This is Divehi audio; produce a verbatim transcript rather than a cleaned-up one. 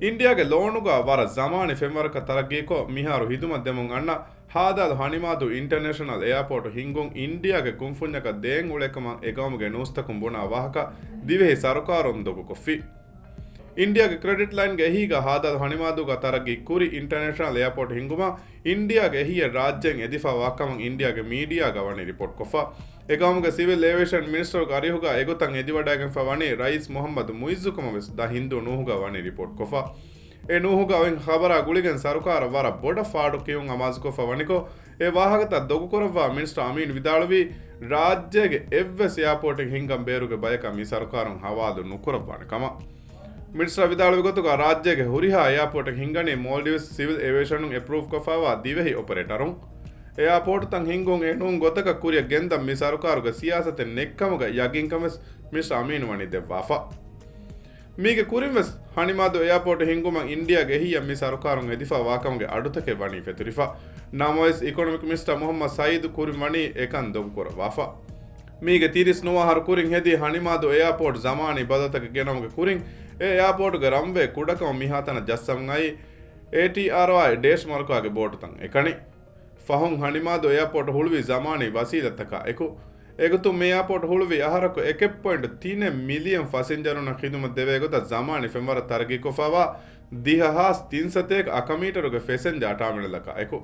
އިންޑިއާގެ ލޯނުގަ ވަރަށް ޒަމާނީ ފެންވަރަކަށް ތަރައްގީކޮށް، މިހާރު ހިދުމަތް ދެމުން އަންނަ ހާދާލު ހަނިމާދޫ އިންޓަރނޭޝަނަލް އެއާޕޯޓު ހިންގުން އިންޑިއާގެ ކުންފުންޏަކަށް ދޭން އުޅޭކަމަށް އެގައުމުގެ ނޫސްތަކުން ބުނާ ވާހަކަ ދިވެހި ސަރުކާރުން ދޮގުކޮށްފި. އިންޑިއާގެ ކްރެޑިޓް ލައިންގެ އެހީގަ ހާދާލު ހަނިމާދޫގަ ތަރައްގީ ކުރި އިންޓަރނޭޝަނަލް އެއާޕޯޓު ހިންގުމަށް އިންޑިއާގެ އެހީއަށް ރާއްޖޭން އެދިފަ ވާކަމަށް އިންޑިއާގެ މީޑިއާގަ ވަނީ ރިޕޯޓްކޮށްފަ. އެގައުމުގެ ސިވިލް އޭވިއޭޝަން މިނިސްޓަރުގެ އަރިހުގަ އެގޮތަށް އެދިވަޑައިގެންފަ ވަނީ ރައީސް މުހައްމަދު މުއިއްޒު ކަމަށް ވެސް ދަ ހިންދޫ ނޫހުގަ ވަނީ ރިޕޯޓްކޮށްފަ. އެ ނޫހުގަ އޮތް ޚަބަރާ ގުޅިގެން ސަރުކާރަށް ވަރަށް ބޮޑަށް ފާޑު ކިޔުން އަމާޒުކޮށްފަ ވަނިކޮށް، އެ ވާހަކަތައް ދޮގުކުރައްވާ މިނިސްޓަރ އަމީން ވިދާޅުވީ، ރާއްޖޭގެ އެއްވެސް އެއާޕޯޓެއް ހިންގަން ބޭރުގެ ބަޔަކަށް މި ސަރުކާރުން ހަވާލު ނުކުރައްވާނެ ކަމަށް. މިނިސްޓަރ ވިދާޅުވި ގޮތުގަ ރާއްޖޭގެ ހުރިހާ އެއާޕޯޓެއް ހިންގަނީ މޯލްޑިވްސް ސިވިލް އޭވިއޭޝަނުން އެޕްރޫވްކޮށްފައިވާ ދިވެހި އޮޕަރޭޓަރުން. އެއާޕޯޓުތައް ހިންގުން އެ ނޫން ގޮތަކަށް ކުރިއަށް ގެންދަން މި ސަރުކާރުގެ ސިޔާސަތެއް ނެތްކަމުގަ ޔަގީންކަން ވެސް މިނިސްޓަރ އަމީން ވަނީ ދެއްވާފަ. މީގެ ކުރިން ވެސް ހަނިމާދޫ އެއާޕޯޓު ހިންގުމަށް އިންޑިއާގެ އެހީއަށް މި ސަރުކާރުން އެދިފަ ވާކަމުގެ އަޑުތަކެއް ވަނީ ފެތުރިފަ. ނަމަވެސް އިކޮނޮމިކް މިނިސްޓަރ މުހައްމަދު ސައީދު ކުރިން ވަނީ އެކަން ދޮގުކުރައްވާފަ. މީގެ ތިރީސް ނުވަހަރު ކުރިން ހެދި ހަނިމާދޫ އެއާޕޯޓް ޒަމާނީ ބަދަލުތަކެއް ގެނައުމުގެ ކުރިން އެ އެއާޕޯޓުގެ ރަންވޭ ކުޑަކަމަށް މިހާތަނަށް ޖައްސަމުން އައީ އޭޓީއާރްވާއި ޑޭޝް މަރުކާގެ ބޯޓުތައް އެކަނި. ފަހުން ހަނިމާދޫ އެއާޕޯޓު ހުޅުވީ ޒަމާނީ ވަސީލަތްތަކާ އެކު. އެގޮތުން މި އެއާޕޯޓު ހުޅުވީ އަހަރަކު އެކެއް ޕޮއިންޓު ތިނެއް މިލިއަން ފަސިންޖަރުންނަށް ޚިދުމަތް ދެވޭ ގޮތަށް ޒަމާނީ ފެންވަރަށް ތަރައްގީކޮށްފައިވާ ދިހަ ހާސް ތިންސަތޭކަ އަކަމީޓަރުގެ ފެސެންޖާ ޓާމިނަލަކާ އެކު.